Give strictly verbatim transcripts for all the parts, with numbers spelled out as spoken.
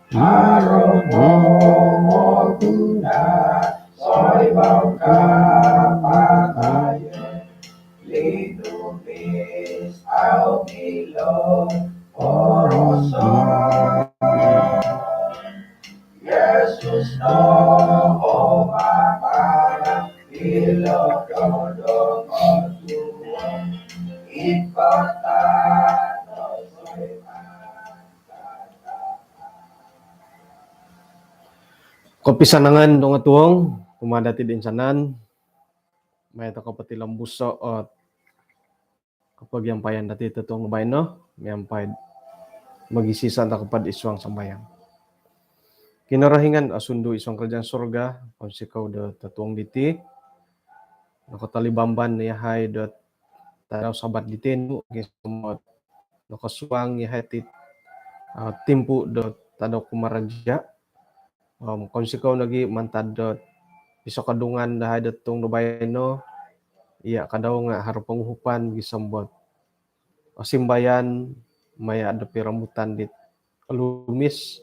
Haro momoguna soibau kapatayon, linubis au milo poroson. Yesus no omaparang ilo dodong otuong, ikot no soibau. Kopisanangan dong otuong kumaa dati di insanan. Mai toko potilombuso ot kopogiampayan dati totuong baino miampai mogisisan toko pod id suang sambayang. Kinorohingan osundu id suang kerajaan surga, kounsikou do totuong diti nokotolibamban yahai dot tadau Sabat diti nu gisom dot nokosuang yahai ti, ah, timpu dot tadau kumaraja. Om kounsikou nogi mantad dot pisokodungan dahai dot totuong do baino, iya kadau nga haro ponguhupan gisom dot osimbayan maya do piromutan dit olumis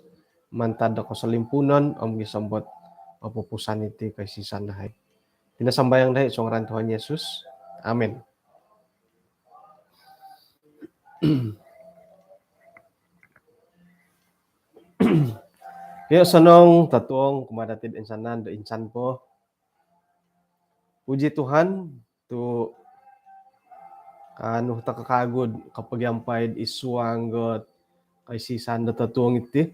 mantad do kosolimpunon om gisom dot opupusan iti koisisan dahai. Iti no sambayang dahai id suang ngaran Tuhan Yesus. Amin. Yo, osonong totuong kumaa dati di insanan do insan po. Puji Tuhan, tu kaanu toko kagu do kopogiampai id suang dot koisisan do totuong iti.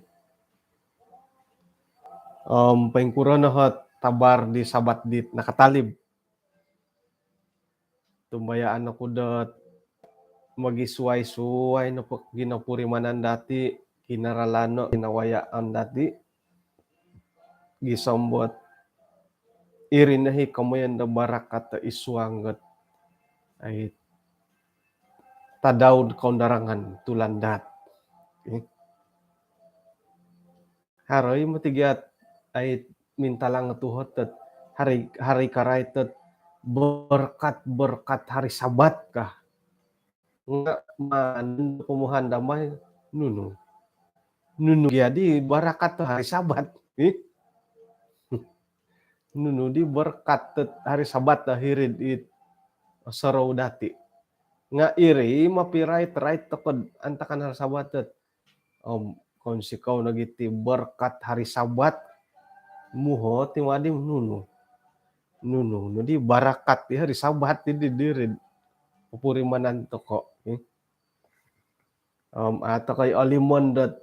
Om poingkuro no ot tabar di Sabat dit nakatalib? Tumbayaan oku dot mogisuai-suai nopo ginopurimanan dati, kinaralano, kinawayaan dati, gisom dot iri no i komoyon do barakat do id suang dot ai tadau do koundarangan tulandaat. Okey. Haro i moti gia ai mintalang tuhot dot hari, hari karait dot berkat-berkat hari Sabat kah. Nga maan pomohon damai nunu. Nunu gia di barakat do hari Sabat. Ih. Nunu di berkat dot hari Sabat do hiri id sorou dati. Nga iri mapirait-rait toko do antakan hari Sabat dot om kounsikou nogi ti berkat hari Sabat. Muhot i wadi nunu. Nunu, nunu di barakat di hari Sabat di diri do popurimanan toko. Ih. Om a toko i olimon dot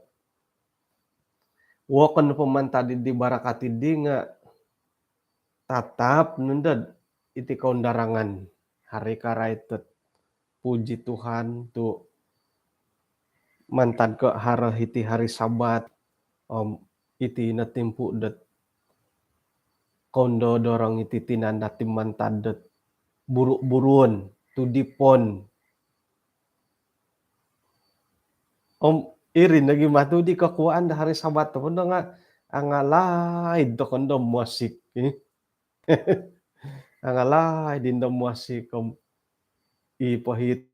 wokon po mantad di barakat di nga tatap nondo dot iti koundarangan hari karait dot puji Tuhan tu mantad ko haro iti hari Sabat, om iti no timpu dot kondorong iti tinan dati mantad dot buru-buruon, tudipon. Om iri nogi matu di kokuaan do hari Sabat tu nondo nga angalaid toko nondo mosik. Angalaid i nondo mosik om i pohit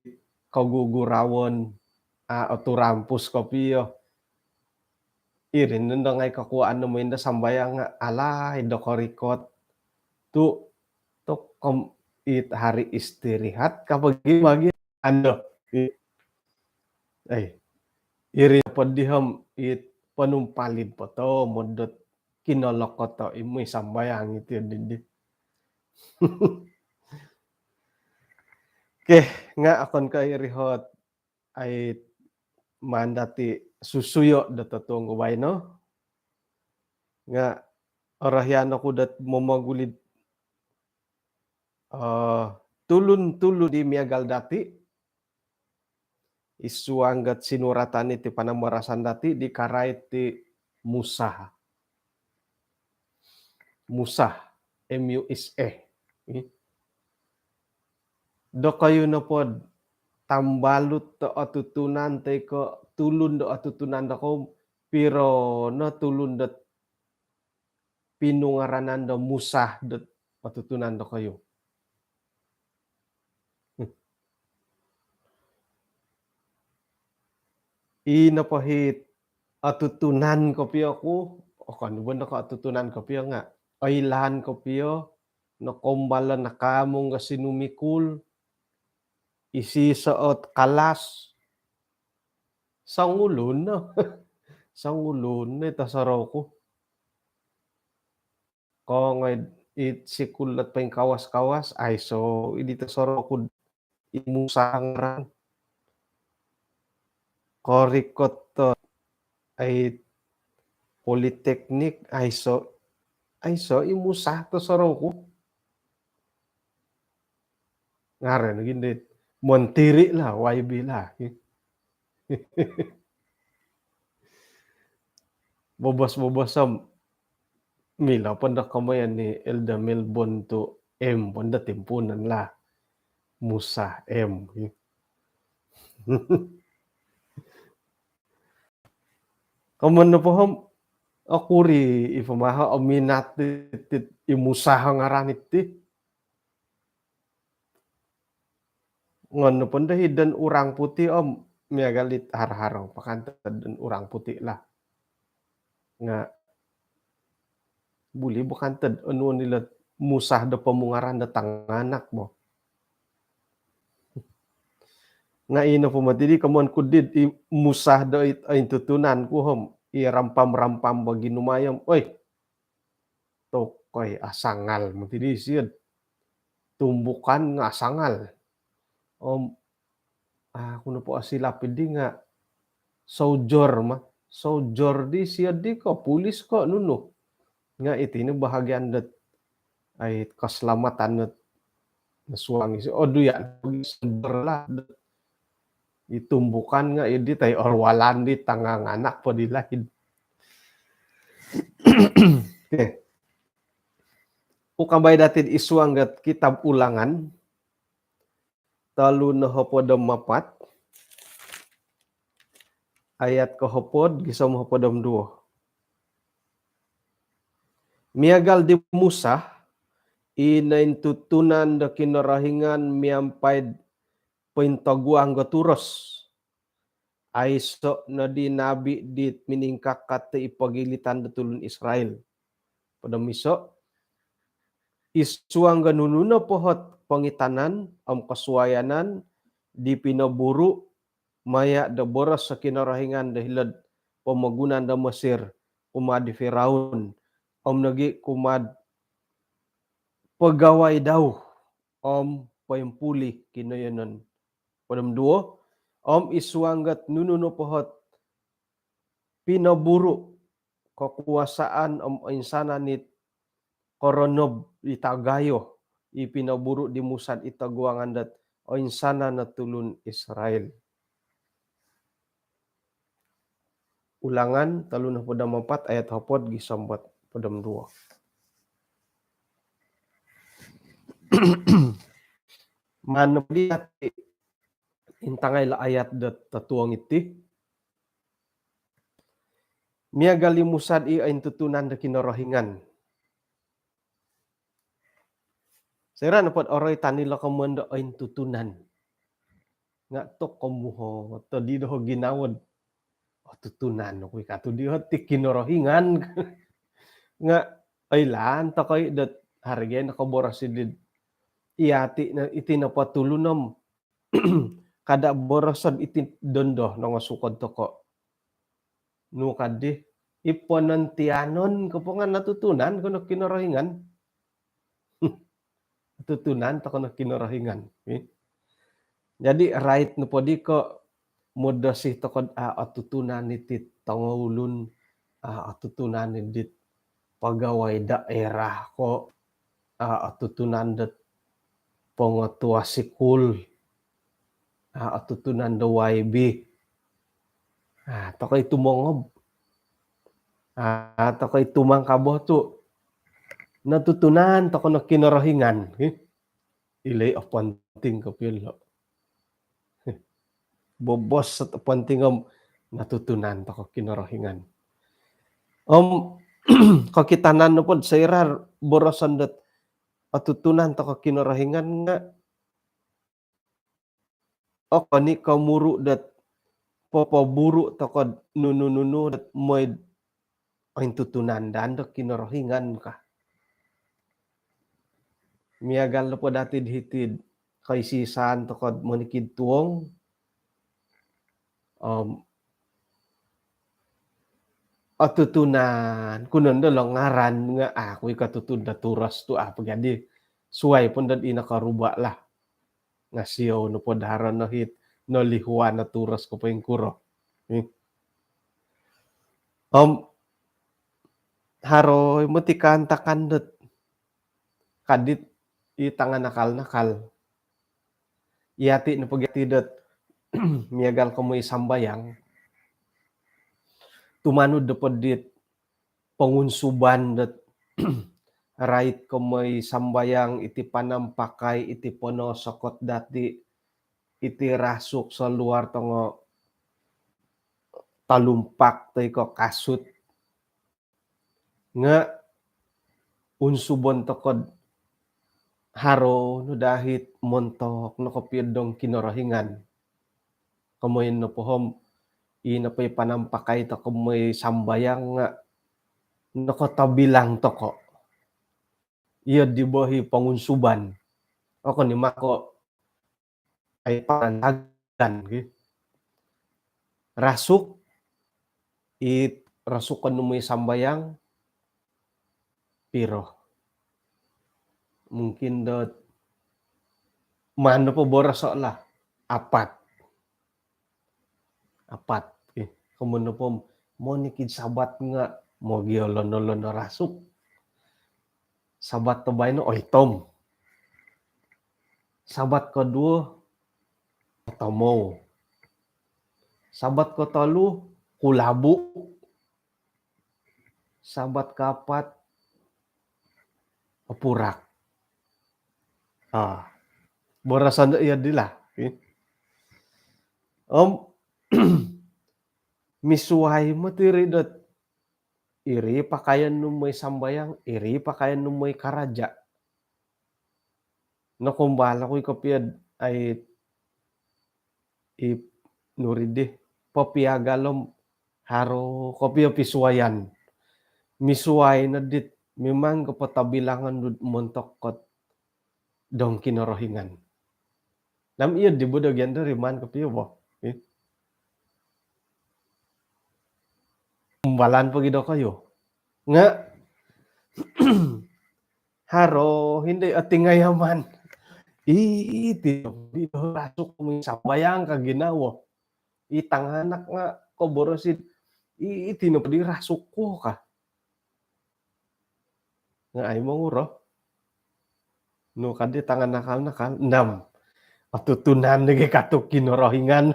koguguraon, a, oturampus kopio. Iri nondo ngai kokuaan do moindo sambayang nga alaid do korikot. Tu tokom it hari istirahat ka bagi-bagi ando. Ai, iri po di om it ponumpalid po tomod dot kinolokoto i moi sambayang iti didi. Okey, nga okon ko iri ot ai maan dati susuyo do totuong baino. Nga orohian oku dot momoguli do, eh, tulun-tulun di miagal dati id suang dot sinuratan iti panambarasan dati di karait di Musa. Musa, M U S A. Ih. Dokoyu nopo do tambalut do otutunan toi ko tulun do otutunan dokoyu, piro no tulun dot pinungaranan do Musa dot otutunan dokoyu? I nopo it atutunan kopio ku, okon bo no ko atutunan kopio nga, oilaan kopio, nokombal nakaamung ga sinumikul, isi soot kalas, songulun no, songulun no ito sorou ku. Kongoi it sikul dot poingkawas-kawas, aiso idi to sorou ku i Musa ngaran. Korikot to ai politeknik, aiso, aiso i Musa to sorou ku. Ngaran gini, Montiri lah, Y B lah. Bobos-bobos om milo pondo komoyon ni Elder Melbon tu M pondo timpuunan lah. Musa M. Komoyon nopo om, okuri i pamaha om minat ti, ti, i Musa ngaran iti. Ngon nopo ndo hidden orang putih om miagal dit haro-haro pakantod orang putih lah. Nga buli bo kantod onu nilo Musa do pomungaran do tanganak bo. Nga ino po moti di komoyon ku dit i Musa do it ointutunan ku om i rampam-rampam bo ginumayam. Oi, tokoi asangal moti di siod. Tumbukan nga asangal. Om aku nopo asilap di nga soujor ma. Soujor di siod di ko, pulis ko, nunu. Nga iti no bahagian dot ai keselamatan dot suang isi. Oh, duya soujor lah. Itumbukan nga idi tai orwalan di tanganganak po di laid. Okey. Ukabai dati id suang dot kitab Ulangan, tolu nohopod om apat, ayat kohopod gisom hopod om duo. Miagal di Musa, i nointutunan do Kinorohingan miampai'd pointoguang do turos. Aiso nodi nabi dit miningkakat i pogilitan do tulun Israel. Hopod om iso, id suang do nunu nopo ot pongitanan om kosuayanan di pinoburu maya do boros do Kinorohingan do hilo'd pomogunan do Mesir kumaa di Firaun, om nogi kumaa'd pegawai dau om poimpuli kinoyonon. Hopod om duo, om id suang dot nunu nopo ot pinoburu, kekuasaan om oinsanan it koronob i tagayo i pinoburu di Musa'd i toguangan dot oinsanan o tulun Israel. Ulangan tolu nohopod om apat ayat hopod gisom hopod om duo. Maan no di ati intangai lo ayat dot totuong iti. Miagal i Musa'd i ointutunan do Kinorohingan. Soira nopo'd oroitan ilo komoyon do ointutunan nga tokomuho todi doho ginawo'd otutunan oku i katu di ot i Kinorohingan. Nga oilaan toko i dot haro gia nokoboros i did iyati no, iti nopo tulun om kada boroso'd iti dondo nongosukod toko. Nu kadi, i ponontiyanon ko po nga notutunan ko no Kinorohingan. Otutunan toko no Kinorohingan. Jadi rait nopo di ko modosi toko'd a otutunan iti tongoulun, a otutunan i dit pegawai daerah ko, a otutunan dot pengetua sikul, a otutunan do Y B. A toko i tumongob, a toko i tumangkabo tu notutunan toko no Kinorohingan. Ilo i oponting kopio lo. Bobos ot oponting om notutunan toko Kinorohingan. Om kokitanan nopo'd soira boroson dot otutunan toko Kinorohingan nga okon i komuru dot popoburu' toko'd nunu-nunu dot moi'd ointutunan daa do Kinorohingan ka. Miagal nopo dati'd hiti'd koisi-isaan toko'd monikid tuong, om otutunan ku nondo lo ngaran nga' aku i' kotutun do turos tu' apa jadi suai pun dot ino koruba' lah. Nga' siou nopo do haro no hit nolihuan o turos ko poingkuro. Hmm. Om haro i' moti kaantakan dot kadit i tanganakal-nakal. Iyati' nopo gati' dot miagal ko moi sambayang, tumanud nopo dit pongunsuban dot rait ko moi sambayang, iti panampakai, iti ponosokot dati', iti rasuk soluar tongo talumpak toi ko kasut. Nga' unsubon toko'd haro no dahit montok no kopio'd dong Kinorohingan. Komoyon nopo om i nopo i panampakai toko' moi sambayang nga' nokotobilang toko'. Iyo di bo i pongunsuban. Okon i' mako' ai panantagan ki. Rasuk, it rasukon nu moi sambayang, piro? Mungkin dot maan nopo boroso' lah, apat. Apat. Eh, komoyon nopo monikid Sabat nga' mogiolon-olon o rasuk. Sabat do baino oitom. Sabat koduo otomou. Sabat kotolu kulabu. Sabat kaapat opurak. Ah, boroson do iyo di lah. Om misuai moti ri dot iri pakaian nu moi sambayang, iri pakaian nu moi karaja. Nokumbal oku i' kopio'd ai i nuri di popiagal om haro kopio pisuaian. Misuai no dit mimang ko potobilangon nu montok ko'd dong Kinorohingan. Nam iyo di bo do gia'n do riman kopio bo. Eh. Umbalan pogi dokoyu. Nga' haro hindai otingayaman. Iti di rasuk moi sambayang ka ginawo. I tanganak nga' koborosid. Iti nopo di rasuk ko ka. Nga' ai monguro. Nu kadi tanganakal-nakal. Nam. Otutunan nogi katu' Kinorohingan.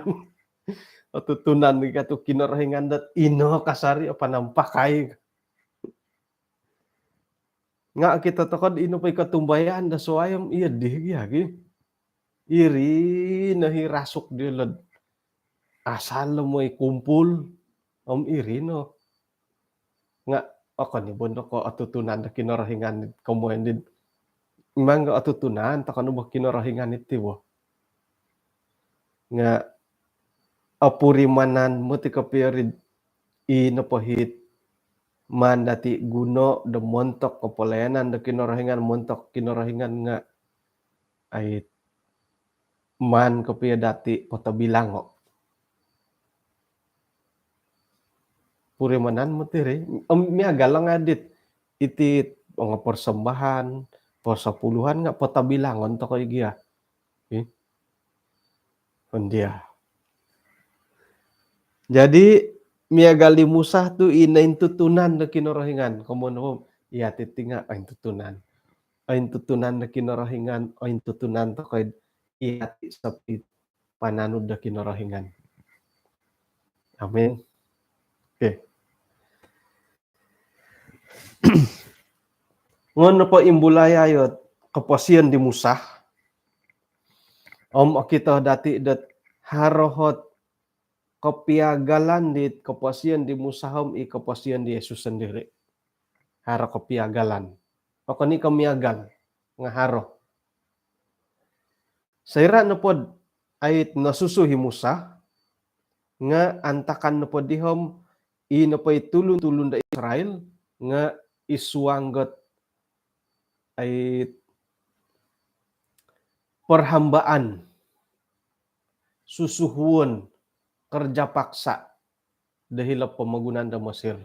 Otutunan nogi katu' Kinorohingan dot ino kasari o panampakai. Nga' okito toko'd ino po i kotumbayaan do suai om iyo di gia gi. Iri no i rasuk dilo'd asal lo moi kumpul om iri no. Nga' okon i' bo no ko' otutunan do Kinorohingan komoyon di. Mimang ko' otutunan toko' no bo Kinorohingan iti bo. Nga' opurimanan moti kopio ri i nopo hit maan dati' guno do montok kopolayanan do Kinorohingan, montok Kinorohingan nga' ai maan kopio dati' potobilango'. Purimanan moti ri, om miagal nga' dit iti nga' porsombahan, porsopuluhan nga' potobilangon toko' i' gia. Ih. Kon dia. Jadi miagal di Musa tu' i nointutunan do Kinorohingan. Komoyon om iyati' ti nga' ointutunan. Ointutunan do Kinorohingan, ointutunan toko' i' iyati' sopi pananud do Kinorohingan. Amin. Okey. Ngon nopo imbulai ayat koposion di Musa. Om okito dati' dot haro hot kopiagalan dit koposion di Musa om i koposion di Yesus sondiri'. Haro kopiagalan. Okon i' ko' miagal nga' haro. Soira' nopod ai nosusu i Musa, nga antakan nopo di om i nopo i tulun-tulun do Israel nga id suang dot ai perhambaan, susuhuon, kerja paksa do hilo pomogunan do Mesir.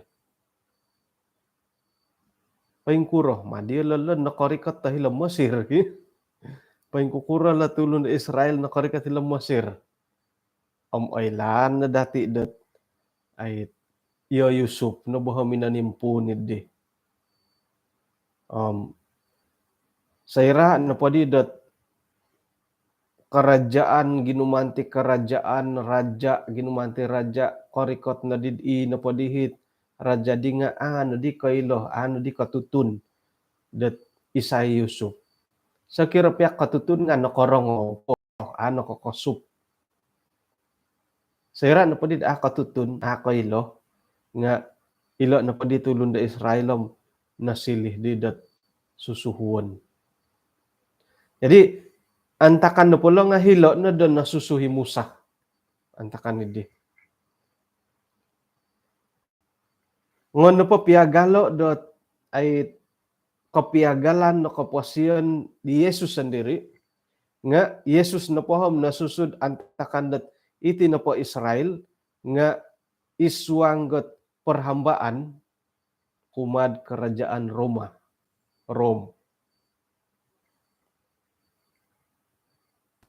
Poingkuro ma di ilo nokorikot do hilo Mesir, ki? Poingkukuro ilo tulun do Israel nokorikot hilo Mesir? Om oilaan no dati dot ai iyo Yusuf no bo om minanimpuun di. Om soira nopo di dot kerajaan ginumanti kerajaan, raja ginumanti raja, korikot no di i nopo di it raja di nga aa no di koilo, aa no di kotutun dot isai Yusuf. Sokiro pia kotutun nga nokorongou po, aa no kokosup. Soira nopo di aa kotutun, aa koilo, nga ilo nopo di tulun do Israel om nosiliu di dot susuhuon. Jadi antakan nopo lo nga hilo no do nosusu i Musa. Antakan di. Ngono po piagalo dot ai kopiagalan no koposion di Yesus sendiri, nga Yesus nopo om nosusu antakan dot iti nopo Israel nga id suang dot perhambaan kumaa kerajaan Roma, Rom.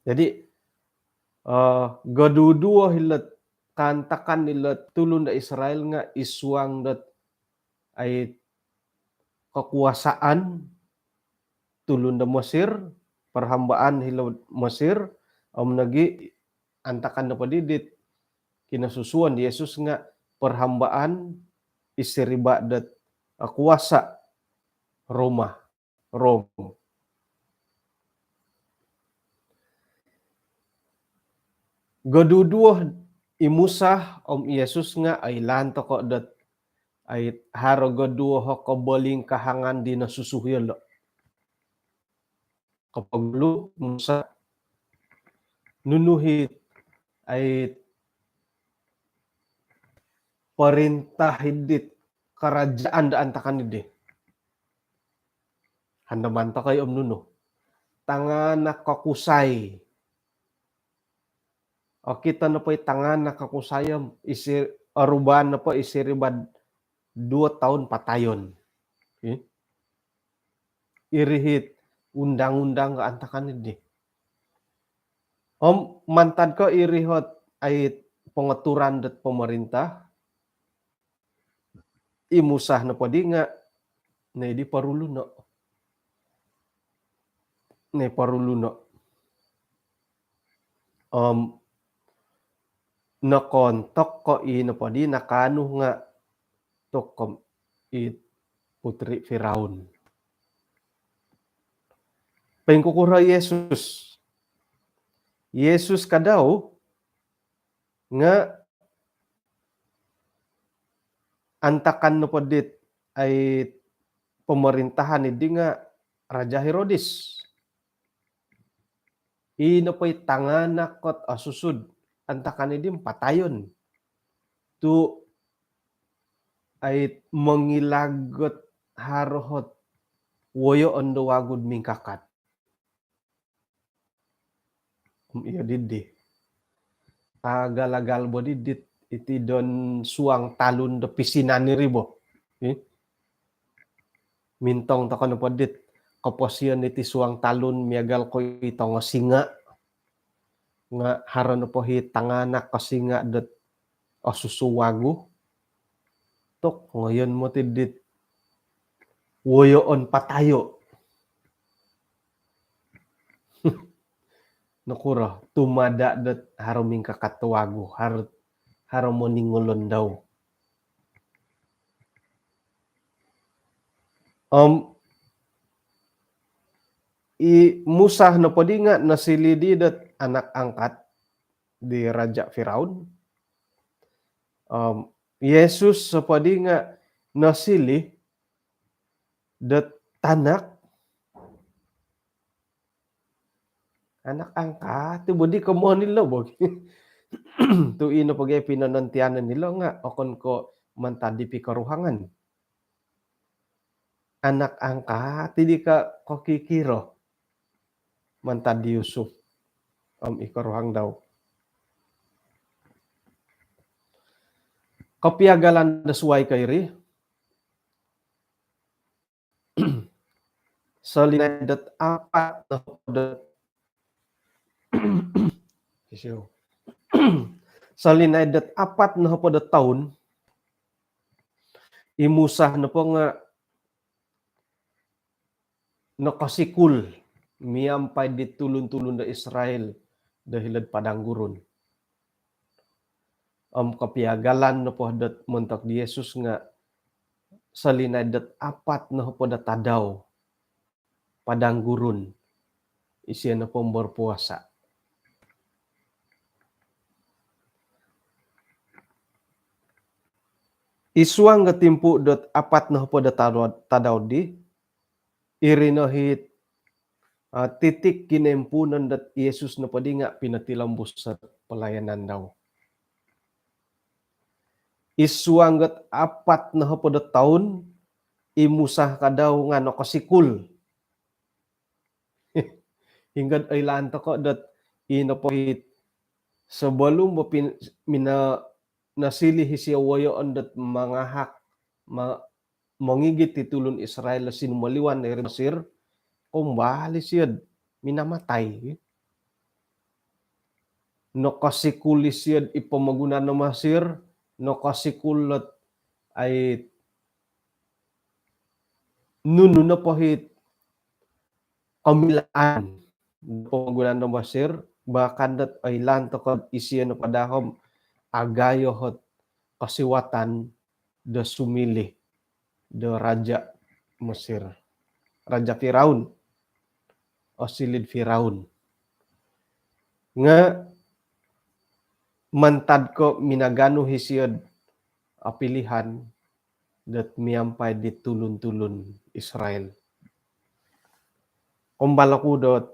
Jadi eh, goduduo ilo kaantakan ilo tulun do Israel nga id suang dot ai kekuasaan tulun do Mesir, perhambaan hilo Mesir, om nogi antakan nopo di dit kinosusuon di Yesus nga perhambaan id siriba dot eh, kuasa Roma, Rom. Goduduo i Musa om i Yesus nga oilaan toko dot ai haro goduo o kobolingkahangan di nosusu yolo. Kopogulu Musa, nunu it ai perintah dit kerajaan do antakan di? Andaman toko i om nunu? Tanganak kokusai. Okito nopo i tanganak kokusai om id si-, orubaan nopo id siriba duo toun patayon. Ih. Iri it undang-undang kaantakan di. Om mantad ko iri ot ai pengaturan dot pemerintah, i Musa nopo di nga nai di porulu no. Nai porulu no. Om nokoontok ko i nopo di nakaanu nga tokom i putri Firaun. Poingkukuro Yesus? Yesus ka dau nga antakan nopo dit ai pemerintahan di nga Raja Herodes. I nopo i tanganak ot osusu antakan di om patayon. Tu ai mongilag ot haro ot woyoon do wagu do mingkakat. Om iyo di di. Agal-agal bo di dit iti don suang talun do pisinan iri bo. Ih. Mintong toko nopo dit koposion iti suang talun miagal ko i tongo singa. Nga haro nopo i tanganak ko singa dot osusu wagu. Tok ngoyon moti dit woyoon patayo. Nokuro tumada dot haro mingkakat do wagu, haro, haro moningolon dau. Om i Musa nopo di nga nosiliu di dot anak angkat di Raja Firaun. Om Yesus nopo di nga nosiliu dot tanak, anak angkat tu bo di komoyon ilo bo. Tu' ino pogi' pinonontianan nilo nga' okon ko' mantad di pikoruhangan. Anak angkat i' di ka kokikiro mantad di Yusuf om i koruhang dau. Kopiagalan do suwai ko' iri, solinaid dot apat nohopod o, solinaid dot apat nohopod o toun, i Musa nopo nga' nokosikul miampai di tulun-tulun do Israel do hilo'd padang gurun. Om kopiagalan nopo dot montok di Yesus nga' solinaid dot apat nohopod o tadau padang gurun, isio nopo berpuasa. I suang do timpu dot apat nohopod o tadau, tadau di, iri no hit, ah, titik kinoimpuunan dot Yesus nopo di nga' pinotilombus o pelayanan dau. I suang dot apat nohopod o toun, i Musa ka dau nga' nokosikul. Hinggo'd oilaan toko' dot i nopo hit, sebelum bo pin-, mino-, nosiliu isio woyoon dot mangahak, ma-, mongigit i tulun Israel do sinumoliwan do hiri'd Mesir, koumbal isio'd minamatai. Nokosikul isio'd i pomogunan do Mesir, nokosikul dot ai nunu nopo hit komilaan do pomogunan do Mesir, bahkan dot oilaan toko'd isio nopo daa om agayo hot kosiwatan do sumiliu do raja' Mesir, Raja' Firaun, osiliu'd Firaun. Nga' mantad ko' minaganu isio'd, ah, pilihan dot miampai di tulun-tulun Israel. Koumbal oku dot,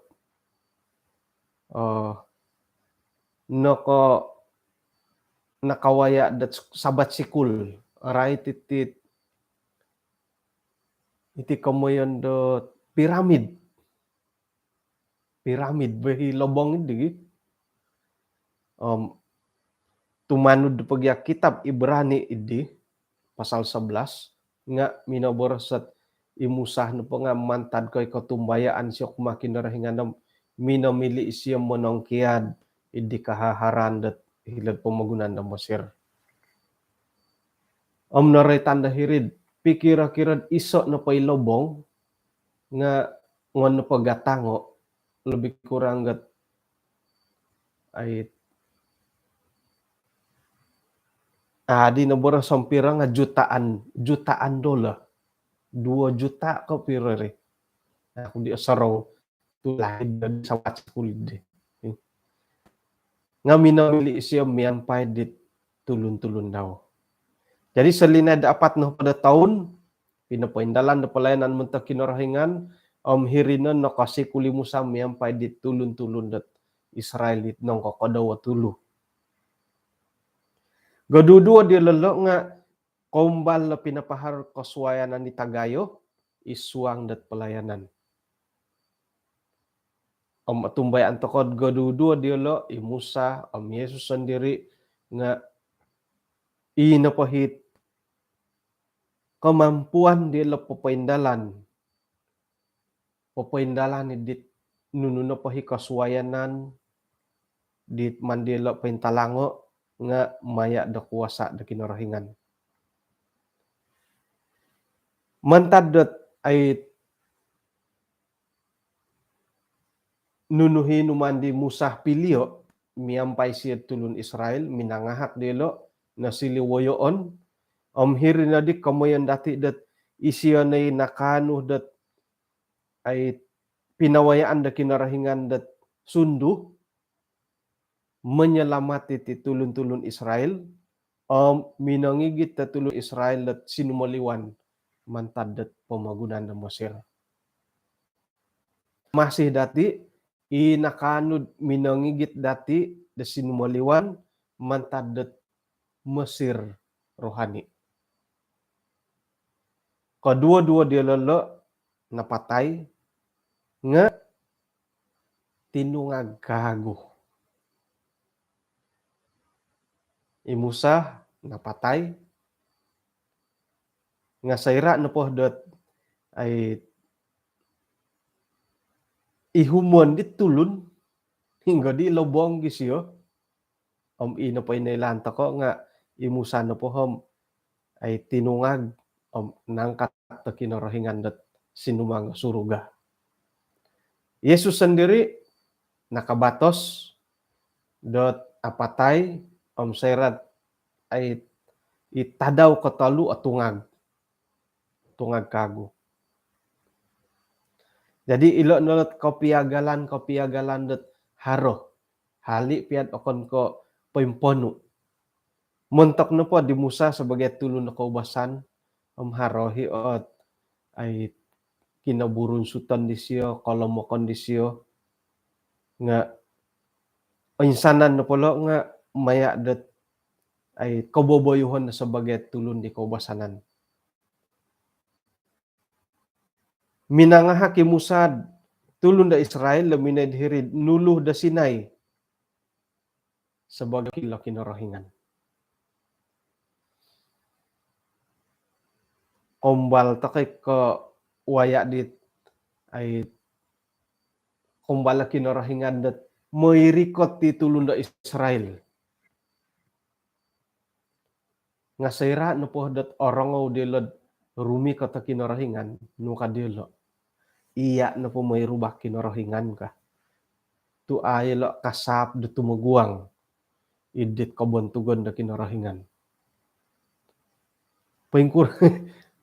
eh, noko-, nakawaya' dot Sabat sikul, rait iti, iti komoyon dot piramid. Piramid bo i lobong iddi. Om tumanud pogi' kitab Ibrani iddi, pasal sebelas, nga' minoboros dot i Musa nopo nga' mantad ko' i kotumbayaan sio kumaa Kinorohingan om minomili' isio monongkiad iddi kahaharan dot hilo'd pomogunan do Mesir. Om noroitan do hiri'd, pikiro-kiro'd iso' nopo i lobong nga' ngon nopo gatango', lebih kurang gat ai, adi no boros om piro nga' jutaan, jutaan dolar. Duo juta ko' piro ri. Aku di osorou tu' laid do Sabat sikul iddi. Nga' minomili' isio miampai dit tulun-tulun dau. Jadi solinaid do apat nohopod do toun, pinopoindalan do palayanan montok Kinorohingan, om hiri no nokosikul i Musa miampai dit tulun-tulun dot Israel dit nongkokodou o tulu. Goduduo diyolo' nga' koumbal o pinapaharo kosuayanan di tagayo i suang dot palayanan. Om otumbayaan toko'd goduduo diyolo', i Musa om Yesus sondiri', nga' i nopo hit kemampuan diyolo' popoindalan, popoindalan i dit nunu nopo hi kosuayanan dit maan diyolo' pointalango' nga' maya' do kuasa' do Kinorohingan. Mantad dot ai nunu hi numaan di Musa pilio' miampai siyo'd tulun Israel, minangahak diyolo', nosiliu woyoon, om hiri noddi komoyon dati' dot isiyo no i nakaanu dot ai pinawayaan do Kinorohingan dot sundu, menyelamat iti tulun-tulun Israel, om minongigit do tulun Israel dot sinumoliwan mantad dot pomogunan do Mesir. Masih dati', i nakaanu'd minongigit dati' do sinumoliwan, mantad dot Mesir rohani. Koduo-duo diolo lo napatai nga tinungag kagu. I Musa napatai nga soira nopo dot ai ihumon di tulun hinggo di lobong gi sio. Om i nopo ino ilaan toko nga i Musa nopo om ai tinungag om nangkat do Kinorohingan dot sinumang suruga. Yesus sendiri nakabatos dot apatai om soira ai i tadau kotolu o tungag, tungag kagu. Jadi ilo no lot kopiagalan-kopiagalan dot haro, hali piad okon ko poimponu. Montok nopo di Musa sebagai tulun do koubasan om haro hi ot ai kinoburunsuton disio, kolomokon disio, nga oinsanan nopo lo nga maya dot ai koboboyuhon sebagai tulun di koubasanan. Minangahak i Musa tulun do Israel do minoi hiri nulu do Sinai sebagai wakil do Kinorohingan. Kombal tokoi ko waya di ai kombal do Kinorohingan dot moi rikot di tulun do Israel. Nga soira nopo dot orongou diolo rumikot do Kinorohingan, nu ka diolo, iya nopo moi rubak Kinorohingan ka. Tu ai lo kasap do tumoguang idit kobontugon do Kinorohingan. Poingkur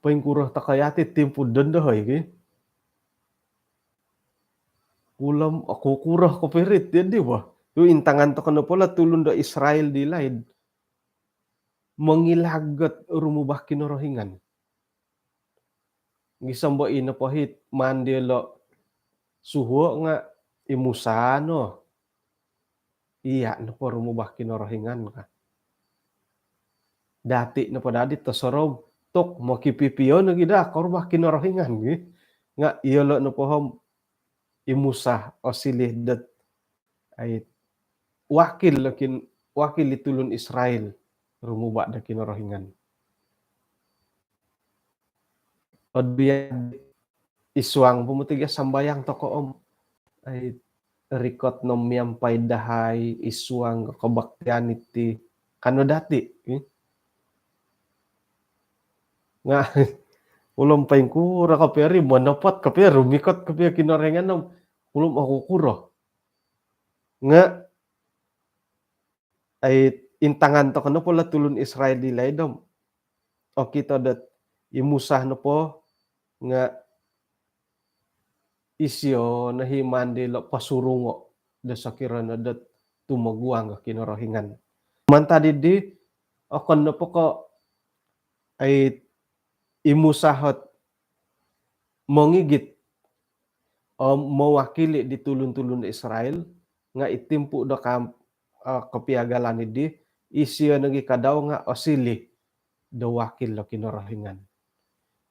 poingkuro tokoi ati timpu dondo hoi ki. Ulom aku kuro ko pirit dia di bo. Tu intangan toko nopo lo tulun do Israel di laid mongilagot rumubak Kinorohingan. Gisom bo ino pohit maan diolo suhuo nga i Musa no. Iya nopo rumubak Kinorohingan ka. Dati nopo dadi tosorob tok mokipipio nogi da korubak Kinorohingan gi. Nga iyolo nopo om i Musa osilih dot ai wakil do kin wakil di tulun Israel rumubak do Kinorohingan. Odbian isuang pumuti ga sambayang toko om ai rikot no miampai dahai isuang kobaktian iti kano dati. Nga ulom poingkuro kopio ri monopot kopio rumikot kopio Kinorohingan om ulom aku kuro. Nga ai intangan toko nopo lo tulun Israel di laid om okito dot i Musa nopo nga isio no hi maan diolo posurungo do sokiro no dot tumoguang do Kinorohingan. Mantad di okon nopo ko ai i Musa ot mongigit om mowakili di tulun-tulun Israel nga i timpu do kam kopiagalan di isio nogi kadau nga osilih do wakil do Kinorohingan.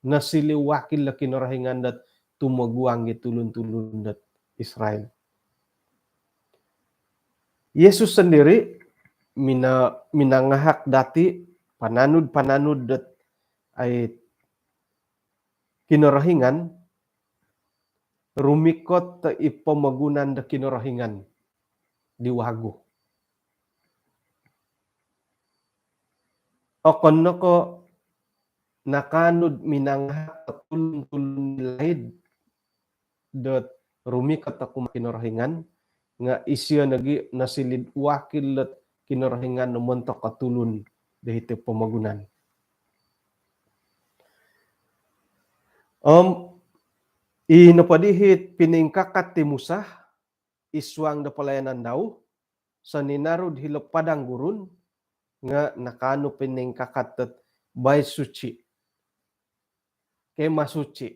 Nosilih wakil do Kinorohingan dot tumoguang di tulun-tulun dot Israel. Yesus sendiri mina minangahak dati pananud-pananud dot ai Kinorohingan rumikot i pomogunan do Kinorohingan di wagu. Okon no ko nakanud minangahak tulun-tulun di laid dot rumikot do kumaa Kinorohingan nga isio nogi nosilih wakil dot Kinorohingan no montok o tulun do hiti pomogunan. Om i nopo di hit piningkakat di Musa isuang do palayanan dau soninaru do hilo padang gurun nga nakaanu piningkakat dot bait suci, kemah suci.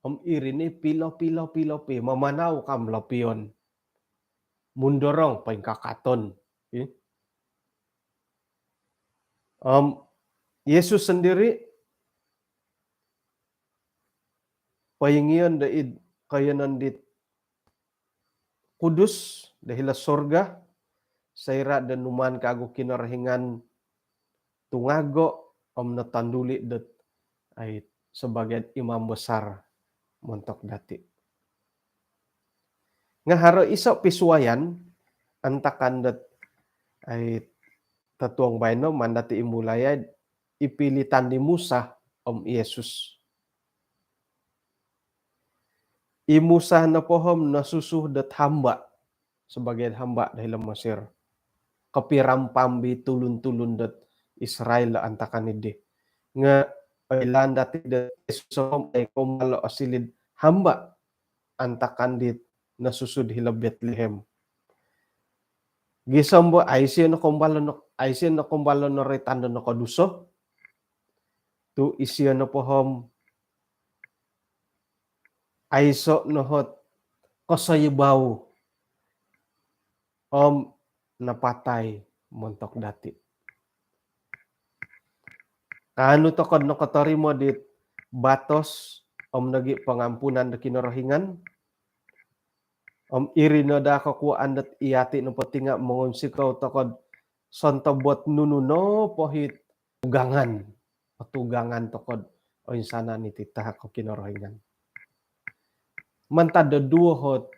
Om iri ni pilo-pilo-pilo pi mamanau kam lopion. Mundorong poingkakaton. Om Yesus sondiri' poingion do id koiyonon dit kudus do hilo surga, soira' do numaan kaagu Kinorohingan tungago' om notonduli' dot ai sabaagi imam besar montok dati'. Nga' haro iso' pisuayan antakan dot ai totuong baino maan dati' imbulai ai i pilitan di Musa om Yesus. I Musa nopo om nosusu dot hamba, sabaagi hamba do hilo Mesir. Kopirampambi tulun-tulun dot Israel do antakan iddi. Nga' oilaan dati' dot Yesus om ai koumbal o osiliu hamba antakan dit nosusu do hilo Betlehem. Gisom bo ai isio nokoumbal o no-, ai isio nokoumbal o noroitan do nokoduso. Tu' isio nopo om aiso' no ot kosoibau om napatai montok dati'. Kaanu toko' nokotorimo dit batos om nogi' pangampunan do Kinorohingan. Om iri no daa kokuaan dot iyati' nopo ti nga' mongunsikou toko' sontob ot nunu nopo it tugangan, tugangan toko' oinsanan iti tahak o Kinorohingan. Mantad do duo ot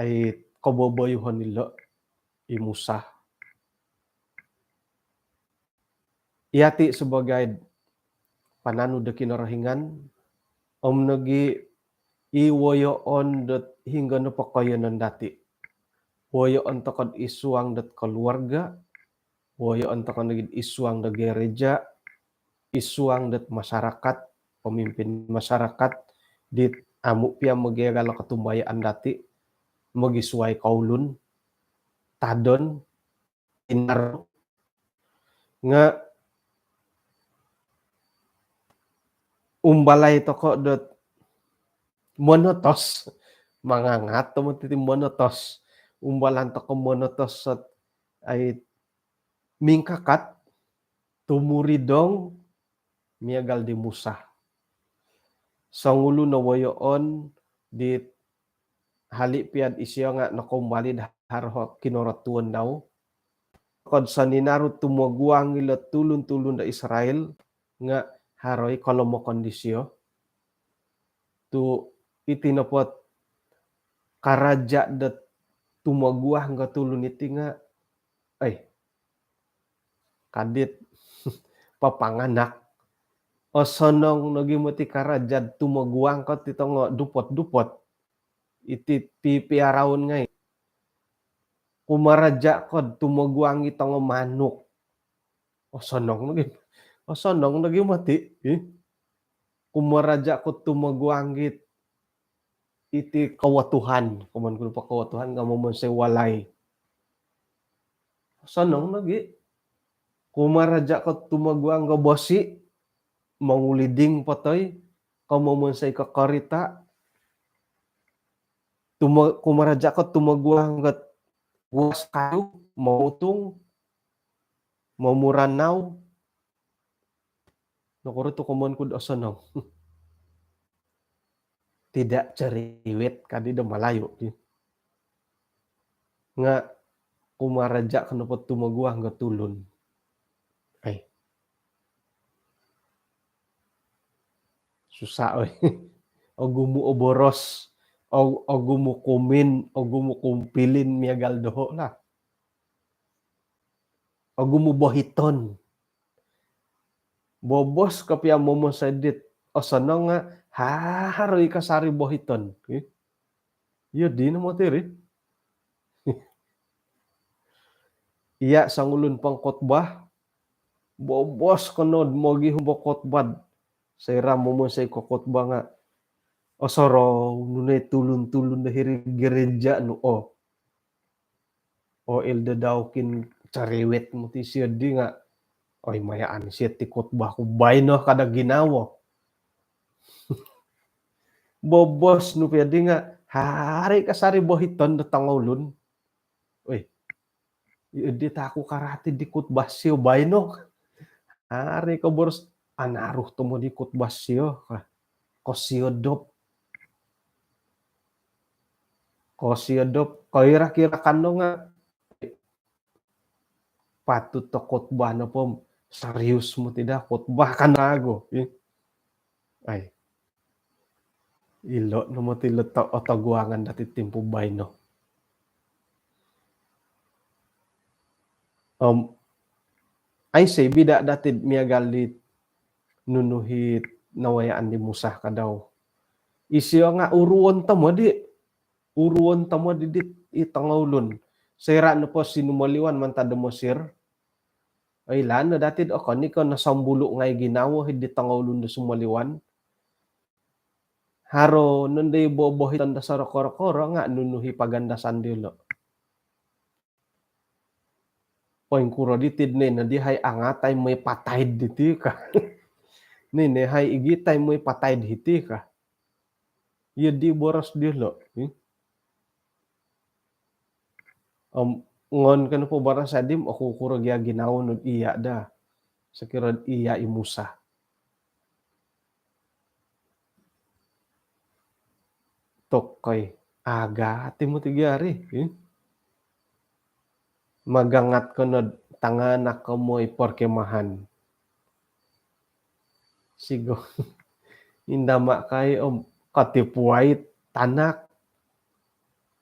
ai koboboyuhon ilo' i Musa. Iyati' sabaagi pananud do Kinorohingan om nogi' i woyoon dot hinggo nopo koiyonon dati'. Woyoon toko' id suang dot keluarga, woyoon toko' nogi' id suang do gereja, id suang dot masyarakat, pemimpin masyarakat, dit amu' piya mogiagal o kotumbayaan dati', mogisuai koulun, tadon, tinaru. Nga' umbalai toko' dot monotos, mangangat tomod iti monotos. Umbalan toko' monotos sot ai mingkakat, tumuridong miagal di Musa. Songulun o woyoon dit hali' piya'd isio nga' nokombali' do haro o kinoratuon dau. Kod soninaru tumoguang ilo' tulun-tulun do Israel nga' haro i kolomokon disio. Tu' iti nopo ot karaja' dot tumoguang o tulun iti nga', ai, kadit papanganak. Osonong nogi moti karaja'd tumoguang ko ti tongo dupot-dupot. Iti pipiaraon ngai'. Kumaraja' kod tumoguang i tongo manuk. Osonong nogi. Osonong nogi moti. Ih. Kumaraja' kod tumoguang it iti kawatuhan, komoyon ku nopo kawatuhan nga' momonsoi walai. Osonong nogi. Kumaraja' kod tumoguang o bosi, monguliding po toi, ko momonsoi ko korita'. Tumo-, kumaraja' kod tumoguang o guas kayu, momutung, momuranau. Nokuro tu' komoyon ku'd osonong? Tidak cerewet kadi do Malayu ti. Nga' kumaraja' ko nopo tumoguang o tulun. Ai. Susah, oi. Ogumu o boros, o-, ogumu kumin, ogumu kumpilin miagal doho' lah. Ogumu bohiton. Bobos ko piya momonsoi dit osonong nga' haro i kasari bohiton. Ih. Iyo dino moti ri. Iya' songulun pengkhotbah, bobos ko nod mogihum bo khotbah. Soira' momonsoi ko khotbah nga' osorou nu no i tulun-tulun do hiri gereja nu, oh. Oh, Elder Daukin cerewet moti sio di nga'. Oi, mayaan sio ti khotbah ku baino kada ginawo. Bobos nu piya di nga' haro i kasari bohiton do tongoulun. Oi, iyo di taku karati di khotbah sio baino. Ari ko boros, anaru tomod di khotbah sio ka. Kosiodop. Kosiodop. Koira-kira kando nga patut do khotbah nopo, serius moti da khotbah kan ragu. Ai. Ilo no moti lo to-, otoguangan dati timpu baino. Om, aiso i bida dati miagal di nunu i nawayaan di Musa kadau. Isio nga uruon tomod i, uruon tomod i dit i tongoulun. Soira nopo sinumoliwan mantad do Mesir, oilaan no dati do okon i ko nosombulu ngai ginawo i dit tongoulun do sumoliwan. Haro nondo i bobohiton do sorokoro-koro nga nunu i pagandasan diolo. Poingkuro diti di nai no dihai angatai moi pataid diti ka. Nai no hai igitai moi pataid hiti ka. Iyo di boros diolo. Hmm? Om, ngon ko nopo boros adi om, okukuro gia ginawo nu do iya da. Sokiro do iya i Musa. Tokoi, agati moti gia ri, eh? Magangat ko no do tanganak ko moi perkemahan. Sigo. Inda makai om katipuai tanak.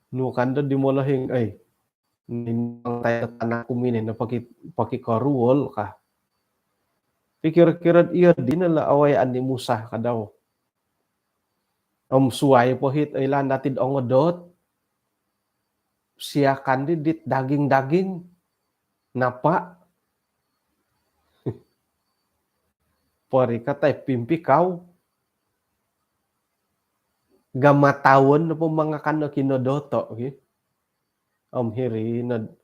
Nu kando di molohing, ai. Nimbang tai tanak ku mini no poki, poki koruol ka. Pikir-kira iyo dino lo awayaan di Musa kadau. Om suai po hiti oilaan dati do ongodot. Siakan di dit daging-daging. Napa? Porikatai pimpikau. Gamatawon nopo mangakan do kinodoto, ki. Om hiri no do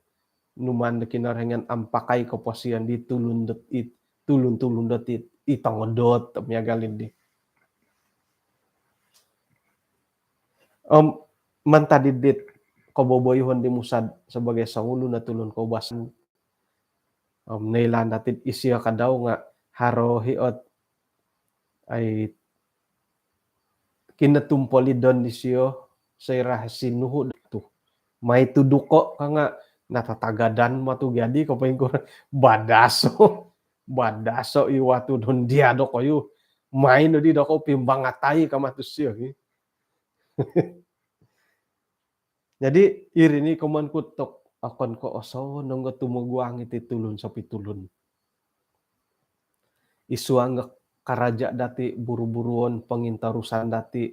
numaan do Kinorohingan ampakai koposion di tulun dot it, tulun-tulun dot it, i tongodot miagal di. Om mantad di dit koboboyuhon di Musa sabagai songulun o tulun koubasan. Om noilaan dati do isio kadau nga haro i ot, ai, kinotumpolidon disio soira sinuhu do tu. Mai tuduko ka nga natatagadan matu gia di ko poingkuro badaso. Badaso i watu don dia dokoyu. Mai no di doko pimbangatai ka matu sio, ki. Jadi, iri ni komoyon ku tok, okon ko osonong o tumoguang iti tulun sopitulun. Id suang o karaja dati, buru-buruon, pongintorusan dati,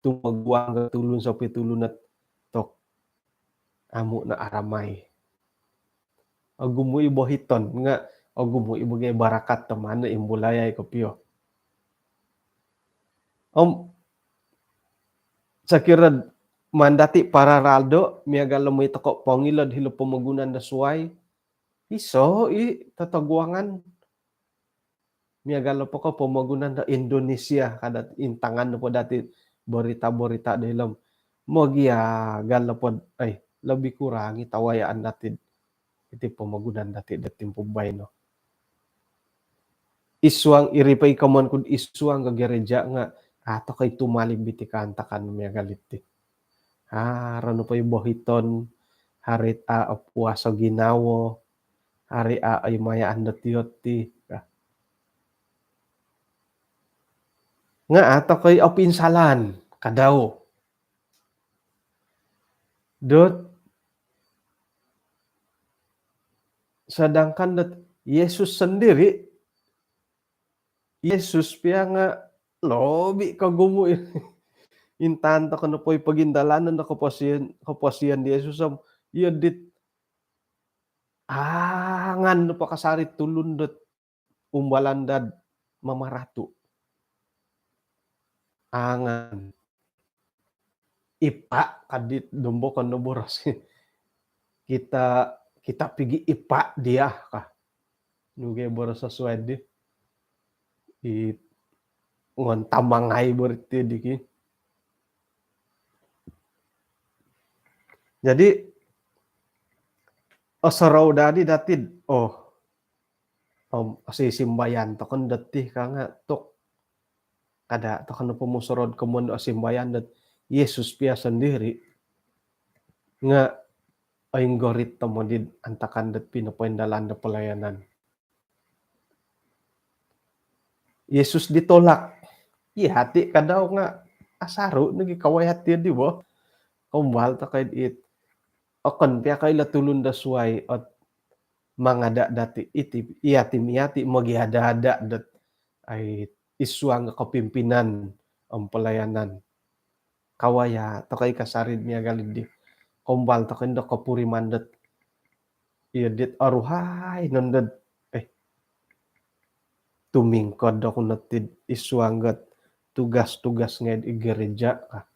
tumoguang o tulun sopitulun ot tok amu no aramai. Ogumu i bohiton nga ogumu i bagai barakat tomod no imbulayai kopio. Om sokiro maan dati paralal do miagal lo moi toko pongilo do hilo pomogunan do suai, iso i totoguangan. Miagal nopo ko pomogunan do Indonesia, kada intangan nopo dati berita-berita do hilo om. Mogiagal nopo, ai, lebih kurang i tawayaan dati iti pomogunan dati do timpu baino. Id suang iri po i komoyon ku id suang o gereja nga, ah, tokoi tumalib iti kaantakan miagal iti. Haro nopo i bohiton, haro it a opuas o ginawo, haro a oimayaan do tioti. Nga a tokoi opinsalan kadau. Dot sedangkan dot Yesus sendiri, Yesus pia nga lobi kogumu. Intangan toko nopo i pogindalanon do koposion, koposion di Yesus om, iyo dit angan nopo kasari tulun dot umbalan dad mamaratu. Angan. Ipa kadi do mbokon no boros. Kita, kita pigi ipa dia ka. Nu gia boros suai di. I ngon tamangai berarti di ki. Jadi, osorou dadi dati do, oh, Om osisimbayan toko no dot ti ka nga' tu' kada' toko no pomusorou komoyon do osimbayan dot Yesus pia sondiri' nga' oinggorit tomod id antakan dot pinopoindalan do pelayanan. Yesus ditolak. Iyati kadau nga' asaru' nogi kawaya ti di bo. Koumbal toko id it. Okon pia ko ilo tulun do suai ot mangada' dati' iti, iyati miyati mogiada-ada' dot ai id suang kopimpinan om pelayanan. Kawaya toko i kasari miagal di. Koumbal toko indo kopuriman dot iyo dit oruhai nondo dot eh tumingkod oku no ti id suang got tugas-tugas ngai id gereja ka.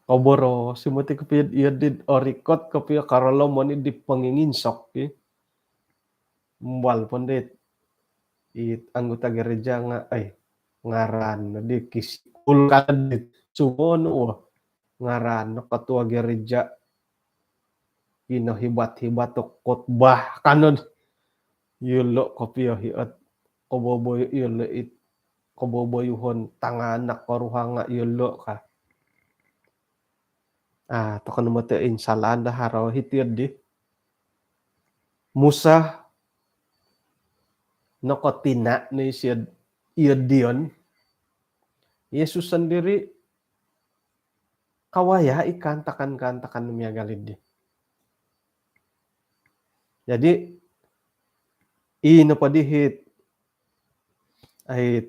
Koboros i moti kopio iyo dit orikot kopio karolomon i di ponginginsok i. Mumbal pondit i anggota gereja nga' ai ngaran di kisikul ka di sumonu wo ngaran no ketua gereja. Ino hibat-hibat tu khotbah ka no. Iyolo' kopio hiot koboboyu iyolo' it koboboyuhon tanganak koruhang nga' iyolo' ka. Ah, toko no moti insalaan do haro hiti di. Musa nokotina' no isio iyo dion. Yesus sondiri' kawaya i kaantakan-kaantakan miagal di. Jadi ino po di hit ai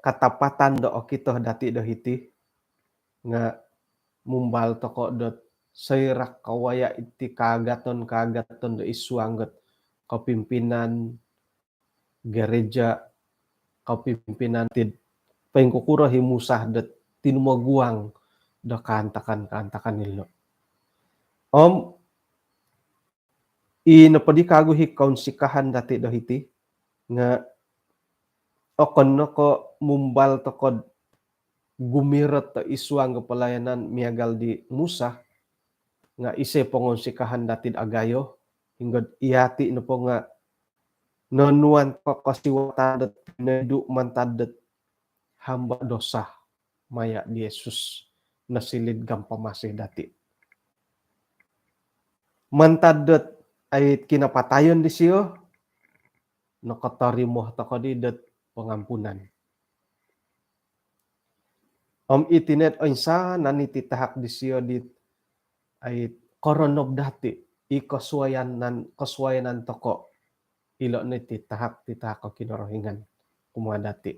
katapatan do okito dati' do hiti nga' mumbal toko dot soira' kawaya iti kaagaton-kaagaton do id suang got kopimpinan gereja, kopimpinan tid poingkukuro i Musa dot tinumoguang do kaantakan-kaantakan ilo. Om ino po di kagu i kounsikahan dati' do hiti nga' okon no ko mumbal toko gumirot do id suang do pelayanan miagal di Musa nga' iso i pongounsikahan dati' do agayo hinggo iyati nopo nga' nonuan toko kosiwatan dot pinoidu' mantad dot hamba dosa maya' di Yesus nosiliu do gampamasi dati'. Mantad dot ai kinapatayon disio nokotorimo toko di dot pangampunan. Om iti no oinsanan iti tahak disio di ai koronob dati' i kosuayanan, kosuayanan toko ilo no iti tahak, ti tahak o Kinorohingan kumaa dati'.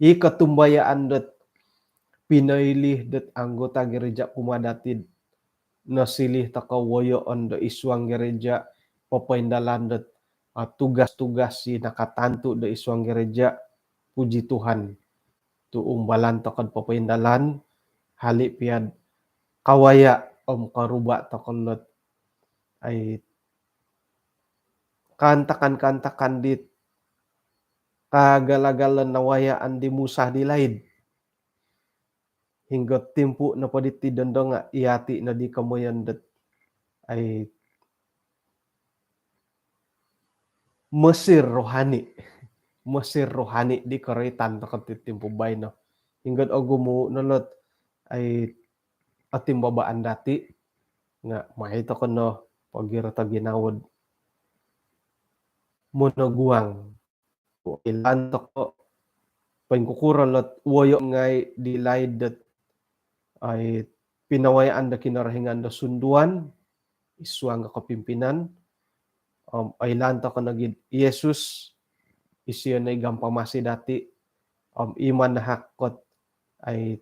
I kotumbayaan dot pinoilih dot anggota gereja kumaa dati' nosiliu toko woyoon do id suang gereja, popoindalan dot tugas-tugas i nakatantu do id suang gereja. Puji Tuhan tu' umbalan toko do popoindalan, hali' pia do kawaya om koruba toko dot ai kaantakan-kaantakan dit kaagal-agal nawayaan di Musa di laid. Hinggo timpu nopo diti dondo nga' iyati no di komoyon dot ai Mesir rohani. Mesir rohani di koroitan toko ti timpu baino. Hinggo ogumu no lot ai otimbabaan dati' nga' mai toko no pogirot o ginawo do monoguang. Oilaan toko poingkukuro lot woyo ngai di laid dot ai pinawayaan do Kinorohingan do sunduan id suang do kopimpinan. Om oilaan toko nogi Yesus, isio no i gampamasi dati'. Om i manahak kot ai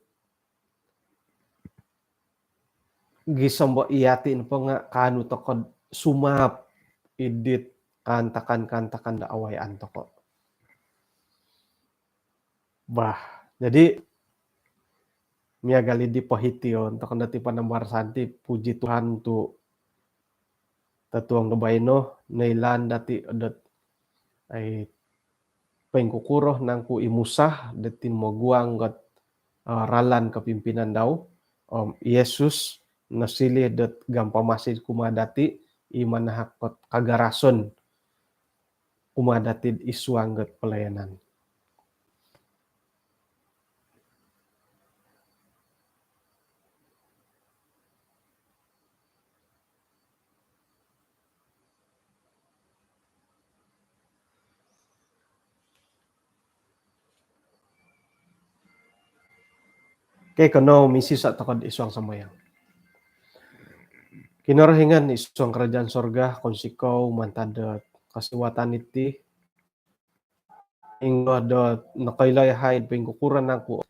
gisom bo iyati nopo nga' kaanu toko do sumaap id dit kaantakan-kaantakan do awayaan toko. Bah, jadi miagal di po hiti o, toko dati' panambarasan ti, puji Tuhan tu' totuong do baino noilaan dati' dot ai poingkukuro nangku i Musa dot tinumoguang dot ralan kopimpinan dau. Om Yesus nosiliu dot gampamasi kumaa dati' i manahak kot kagarason kumaa dati'd isuang dot pelayanan. Okey, kanou misisa' toko'd isuang sambayang. Kinorohingan isuang karajaan sorga, kounsikou mantad do kosiwatan iti, inggo do nokoilo iyahai'd poingkukuro nangku'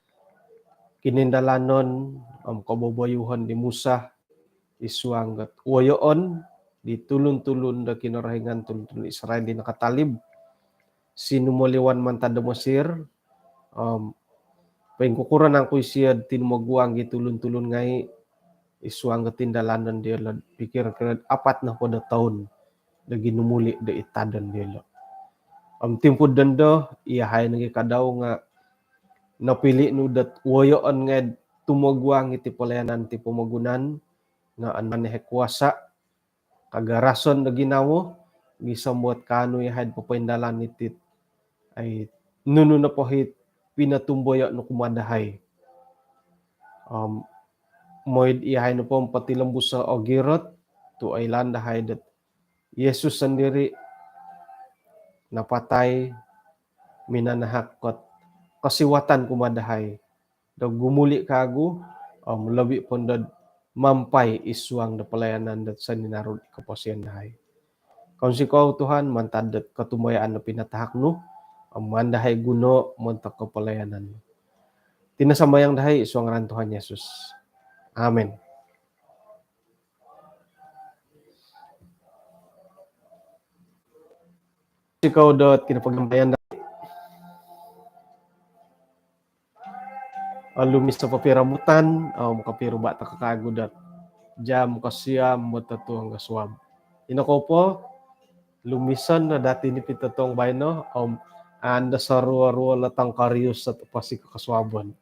kinindalanon om koboboyuhon di Musa isuang dot woyoon di tulun-tulun do Kinorohingan, tulun-tulun Israel di nakatalib sinumoliwan mantad do Mesir. Om poingkukuro nangku' isio'd tinumoguang i tulun-tulun ngai' isuang dot tindalanon diyolo'd pikir-kira apat nohopod o toun do ginumuli' do itadon diyolo'. Om timpu'd dondo, iyahai nogi' kadau nga' nopili' nu dot woyoon ngai'd tumoguang iti pelayanan ti pomogunan, nga' onuan iyahai kuasa', kagarason do ginawo, gisom dot kaanu iyahai'd popoindalan iti't ai nunu nopo it pinotumboyo' nu kumaa dahai. Om moi'd iyahai nopo om potilombuso' ogirot, tu' oilaan dahai dot Yesus sondiri' napatai, minanahak dot kosiwatan kumaa dahai do gumuli' kaagu om lobi' po nondo'd mampai isuang do pelayanan dot soninaru'd koposion dahai. Kounsikou Tuhan mantad dot kotumbayaan do pinatahak nu om maan dahai gunoo' montok do pelayanan nu. Iti no sambayang dahai isuang ngaran Tuhan Yesus. Amin. Kounsikou dot kinapagampayan dahai. Olumis o popiromutan om kopiruba' toko' kaagu dot jam kosiam mototuong kosuab. Ino kou po, lumison no dati' ni pitotuong baino om ando soruo-ruo lo tongkorius dot posi kosuabon.